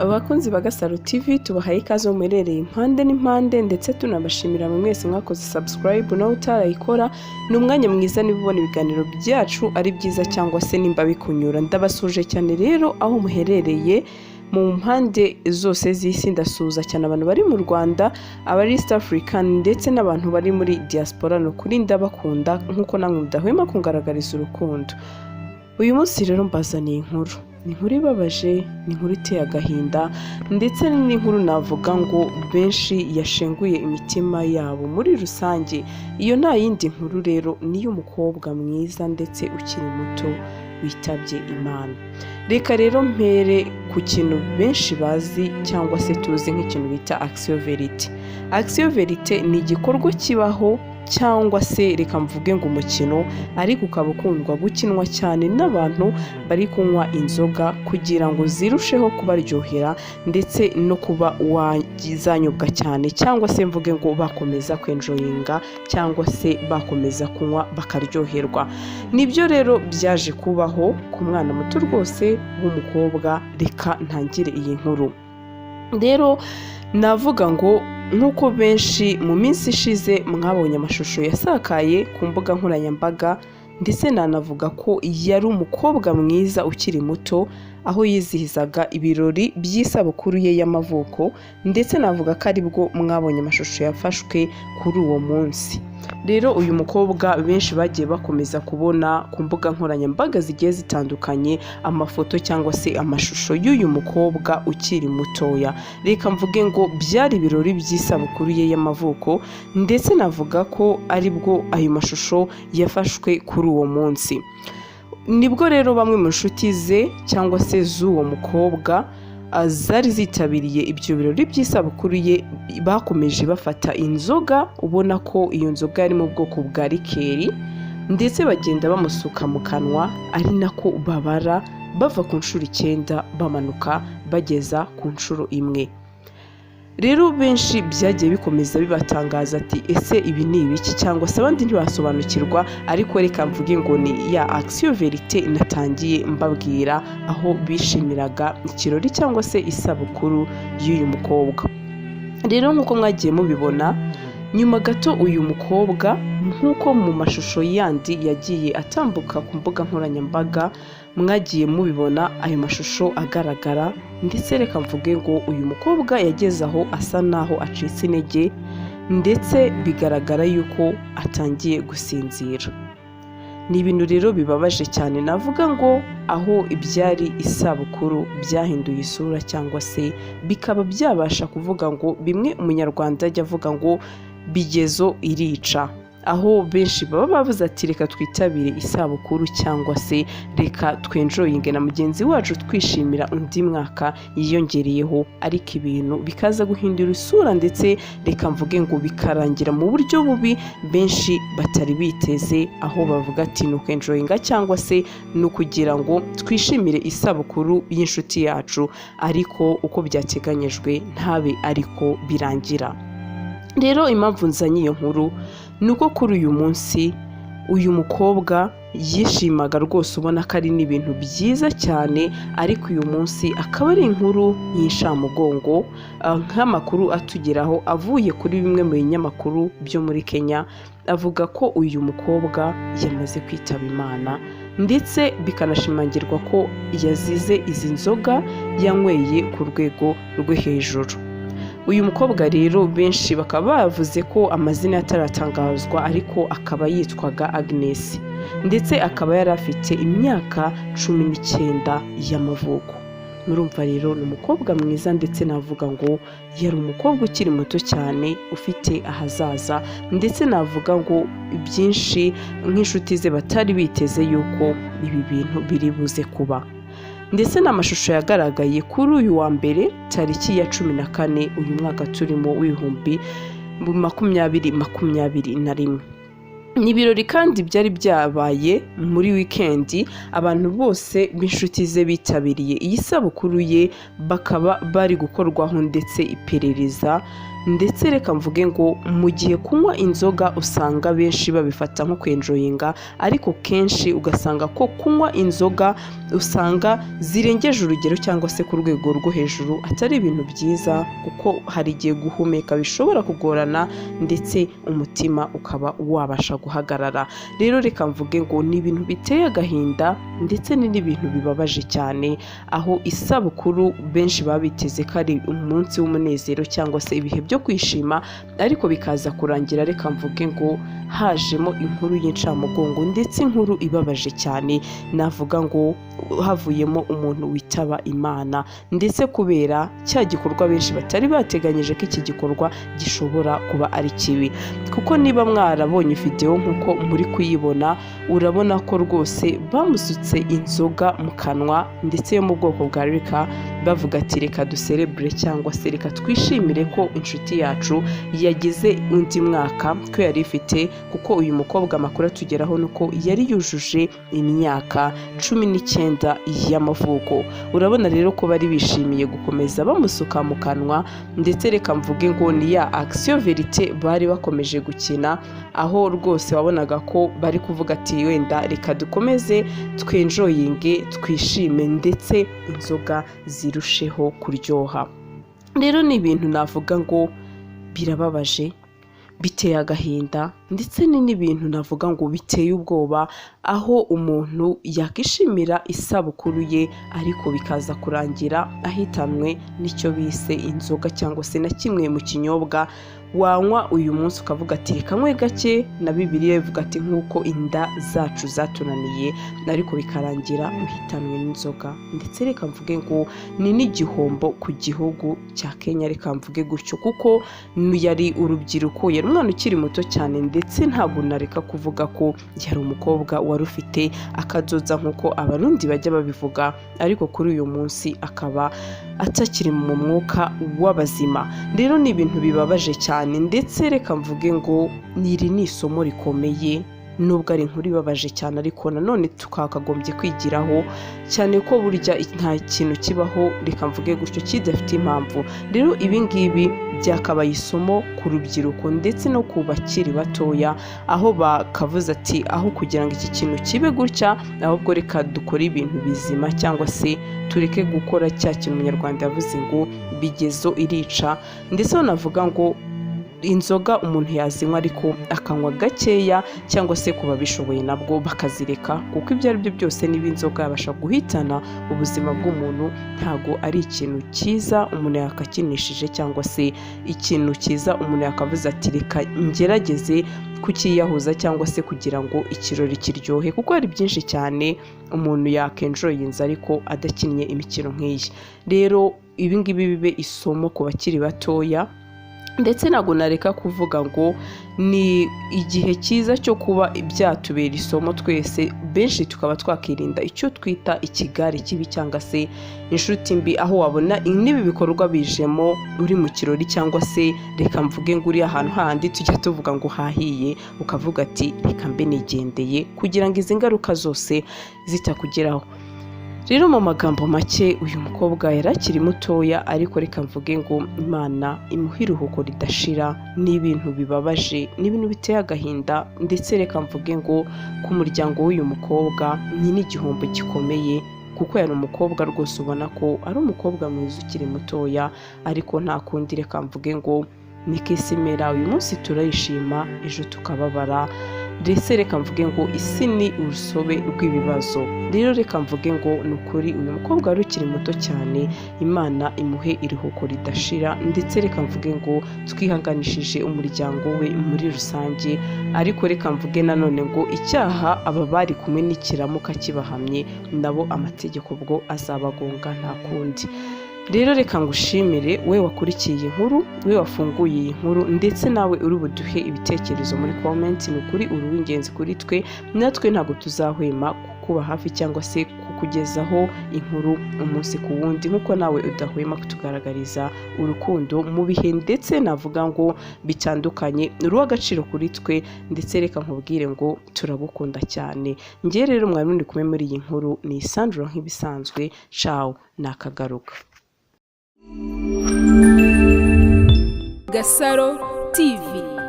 Abakunzi ba Gasaro TV, tubahaye ikaze aho muherereye impande n'impande, ndetse tunabashimira mwe mwese mwakoze subscribe. Nawe utarayikora, ni umwanya mwiza niba ubona ibiganiro byacu ari byiza cyangwa se nimba bikunyura. Ndabasuhuje cyane rero aho muherereye mu mpande zose z'isi. Ndasuhuza cyane abantu bari mu Rwanda, abari East Africa ndetse n'abantu bari muri diaspora. Ni ukuri ndabakunda nk'uko namwe mudahwema kungaragariza urukundo. Uyu munsi rero mbazaniye inkuru, ni inkuru ibabaje, ni inkuru iteye agahinda, ndetse n'inkuru navuga ngo benshi yashenguye imitima yabo muri rusange. Iyo nta yindi nkuru rero, ni iy'umukobwa mwiza ndetse ukiri muto witabye Imana. Reka rero mpere ku kintu benshi bazi cyangwa se tuzi nk'ikintu bita action vérité. Action vérité ni igikorwa kibaho, cyangwa se reka mvuge ngo umukino, ariko ukaba ukundwa gukinwa cyane n'abantu bari kunywa inzoga kugira ngo zirusheho kubaryohera ndetse no kuba zanyobwa cyane, cyangwa se mvuge ngo bakomeza kwenjoyinga cyangwa se bakomeza kunywa bakaryoherwa. Nibyo rero byaje kubaho ku mwana muto rwose w'umukobwa. Reka ntangire iyi nkuru rero, navuga ngo nk'uko benshi mu minsi ishize mwabonye amashusho yasakaye ku mbuga nkoranyambaga, ndetse nanavuga ko yari umukobwa mwiza ukiri muto aho yizihizaga ibirori by'isabukuru ye y'amavuko, ndetse navuga ko aribwo mwabonye amashusho yafashwe kuri uwo munsi. Rero uyu mukobwa benshi bagiye bakomeza kubona ku mbuga nkoranyambaga zigiye zitandukanye amafoto cyangwa se amashusho y'uyu mukobwa ukiri mutoya. Reka mvuge ngo byari ibirori by'isabukuru ye y'amavuko, ndetse navuga ko aribwo ayo mashusho yafashwe kuri uwo munsi. Nibwo rero bamwe mu nshuti ze cyangwa se z'uwo mukobwa zari zitabiriye ibyo birori by'isabukuru ye bakomeje bafata inzoga, ubona ko iyo nzoga yari mu bwoko bwa liqueur, ndetse bagenda bamusuka mu kanwa ari nako babara bava ku nshuro 9 bamanuka bageza ku nshuro 1. Rero benshi byagiye bikomeza bibatangaza ati: "Ese ibi ni ibiki?" Cyangwa se abandi ntibasobanukirwa. Ariko reka mvuge ngo ni ya action vérité natangiye mbabwira, aho bishimiraga ikirori cyangwa se isabukuru y'uyu mukobwa. Rero nk'uko mwagiye mubibona, nyuma gato uyu mukobwa, nk'uko mu mashusho yandi yagiye atambuka ku mbuga nkoranyambaga mwagiye mubibona ayo mashusho agaragara, ndetse reka mvuge ngo uyu mukobwa yageze aho asa naho acitse intege, ndetse bigaragara yuko atangiye gusinzira. Ni ibintu rero bibabaje cyane, navuga ngo aho ibyari isabukuru byahinduye isura, cyangwa se bikaba byabasha kuvuga ngo bimwe Umunyarwanda ajya avuga ngo bigezo irica, aho benshi baba bavuze ati: "Reka twitabire isabukuru cyangwa se reka twenjoyinge na mugenzi wacu twishimira undi mwaka yiyongereyeho", ariko ibintu bikaza guhindura isura, ndetse reka mvuge ngo bikarangira mu buryo bubi benshi batari biteze, aho bavuga ati: "Ni ukwenjoyinga cyangwa se ni ukugira ngo twishimire isabukuru y'inshuti yacu", ariko uko byateganyijwe ntabe ariko birangira. Rero impamvu nzanye iyo nkuru ni uko kuri uyu munsi uyu mukobwa yishimaga rwose, ubona ko ari n'ibintu byiza cyane, ariko uyu munsi akaba ari inkuru y'inshamugongo. Nk'amakuru atugeraho avuye kuri bimwe mu binyamakuru byo muri Kenya, avuga ko uyu mukobwa yamaze kwitaba Imana, ndetse bikanashimangirwa ko yazize izi nzoga yanyweye ku rwego rwo hejuru. Uyu mukobwa rero benshi bakaba bavuze ko amazina ataratangazwa, ariko akaba yitwaga Agnes, ndetse akaba yari afite imyaka 19 y'amavuko. Murumva rero ni umukobwa mwiza, ndetse navuga ngo yari umukobwa ukiri muto cyane ufite ahazaza, ndetse navuga ngo byinshi nk'inshuti ze batari biteze yuko ibi bintu biri buze kuba. Ndetse n'amashusho yagaragaye kuri uyu wa mbere tariki ya 14 uyu mwaka turimo w'2021. Ni ibirori kandi byari byabaye muri wikendi, abantu bose b'inshuti ze bitabiriye iyi sabukuru ye bakaba bari gukorwaho ndetse iperereza. Ndetse reka mvuge ngo mu gihe kunywa inzoga usanga benshi babifata nko kwenjoyinga, ariko kenshi ugasanga ko kunywa inzoga usanga zirengeje urugero cyangwa se ku rwego rwo hejuru atari ibintu byiza, kuko hari igihe guhumeka bishobora kugorana ndetse umutima ukaba wabasha guhagarara. Rero reka mvuge ngo ni ibintu biteye agahinda ndetse ni n'ibintu bibabaje cyane, aho isabukuru benshi baba biteze ko ari umunsi w'umunezero cyangwa se ibihe byo kwishima, ariko bikaza kurangira reka mvuge ngo hajemo inkuru y'incamugongo ndetse inkuru ibabaje cyane. Navuga ngo havuyemo umuntu witaba Imana, ndetse kubera cya gikorwa benshi batari bateganyije ko iki gikorwa gishobora kuba ari kibi. Kuko niba mwarabonye videwo nk'uko muri kuyibona, urabona ko rwose bamusutse inzoga mu kanwa, ndetse yo mu bwoko bwa liquor, bavuga ati reka duserebure cyangwa se reka twishimire ko inshuti yacu yagize undi mwaka ko yari ifite. Kuko uyu mukobwa amakuru atugeraho ni uko yari yujuje imyaka 19 y'amavuko. Urabona rero ko bari bishimiye gukomeza bamusuka mu kanwa, ndetse reka mvuge ngo ni ya action vérité bari bakomeje gukina, aho rwose wabonaga ko bari kuvuga ati wenda reka dukomeze twenjoyinge, twishime, ndetse inzoga zirusheho kuryoha. Rero ni ibintu navuga ngo birababaje, biteye agahinda, ndetse ni n'ibintu navuga ngo biteye ubwoba, aho umuntu yakishimira isabukuru ye ariko bikaza kurangira ahitanwe n'icyo bise inzoga cyangwa se na kimwe mu kinyobwa wanywa uyu munsi ukavuga ati reka nywe gake, na Bibiliya ivuga ati nk'uko inda zacu zatunaniye, ariko bikarangira uhitanwe n'inzoga. Ndetse reka mvuge ngo ni n'igihombo ku gihugu cya Kenya, reka mvuge gutyo, kuko yari urubyiruko, yari umwana ukiri muto cyane, ndetse ntabwo nareka kuvuga ko yari umukobwa wari ufite akazoza nk'uko Abarundi bajya babivuga, ariko kuri uyu munsi akaba atakiri mu mwuka w'abazima. Rero ni ibintu bibabaje cyane, ndetse reka mvuge ngo iri ni isomo rikomeye, nubwo ari inkuru ibabaje cyane, ariko nanone twakagombye kwigiraho cyane ko burya nta kintu kibaho, reka mvuge gutyo, kidafite impamvu. Rero ibi ngibi byakabaye isomo ku rubyiruko ndetse no ku bakiri batoya, aho bakavuze ati aho kugira ngo iki kintu kibe gutya, ahubwo reka dukore ibintu bizima cyangwa se tureke gukora cya kintu Umunyarwanda yavuze ngo bigezo irica. Ndetse banavuga ngo inzoga umuntu yazinywa ariko akanywa gakeya, cyangwa se ku babishoboye nabwo bakazireka, kuko ibyo ari byo byose niba inzoga yabasha guhitana ubuzima bw'umuntu, ntago ari ikintu cyiza umuntu yakakinishije, cyangwa se ikintu cyiza umuntu yakavuze ati reka ngerageze kukiyahuza cyangwa se kugira ngo ikirori kiryohe, kuko hari byinshi cyane umuntu yakenjoyinze ariko adakinnye imikino nk'iyi. Rero ibi ngibi bibe isomo ku bakiri batoya. Ndetse ntabwo nareka kuvuga ngo ni igihe cyiza cyo kuba byatubera isomo twese, benshi tukaba twakirinda icyo twita ikigare kibi cyangwa se inshuti mbi, aho wabona n'ibi bikorwa bijemo uri mu kirori, cyangwa se reka mvuge ngo uri ahantu handi tujya tuvuga ngo hahiye, ukavuga ati reka mbe nigendeye kugira ngo izi ngaruka zose zitakugeraho. Rero mu magambo make, uyu mukobwa yari akiri mutoya, ariko reka mvuge ngo Imana imuhe iruhuko ridashira. Ni ibintu bibabaje, ni ibintu biteye agahinda, ndetse reka mvuge ngo ku muryango w'uyu mukobwa ni n'igihombo gikomeye, kuko yari umukobwa rwose ubona ko ari umukobwa mwiza ukiri mutoya, ariko nta kundi, reka mvuge ngo niko isi imera, uyu munsi turayishima, ejo tukababara. Ndetse reka mvuge ngo isi ni urusobe rw'ibibazo. Rero reka mvuge ngo ni ukuri uyu mukobwa wari ukiri muto cyane, Imana imuhe iruhuko ridashira. Ndetse reka mvuge ngo twihanganishije umuryango we muri rusange, ariko reka mvuge nanone ngo icyaha aba bari kumwe nikiramuka kibahamye, nabo amategeko ubwo azabagonga, nta kundi. Rero reka ngushimire we wakurikiye iyi nkuru, we wafunguye iyi nkuru, ndetse nawe uri buduhe ibitekerezo muri comment. Ni ukuri uri uw'ingenzi kuri twe, natwe ntabwo tuzahwema kukuba hafi cyangwa se kukugezaho inkuru umunsi ku wundi, nk'uko nawe udahwema kutugaragariza urukundo mu bihe ndetse navuga ngo bitandukanye. Uri uw'agaciro kuri twe, ndetse reka nkubwire ngo turagukunda cyane. Njye rero mwari muri kumwe muri iyi nkuru ni Sandra nk'ibisanzwe. Ciao, nakagaruka. Gasaro TV.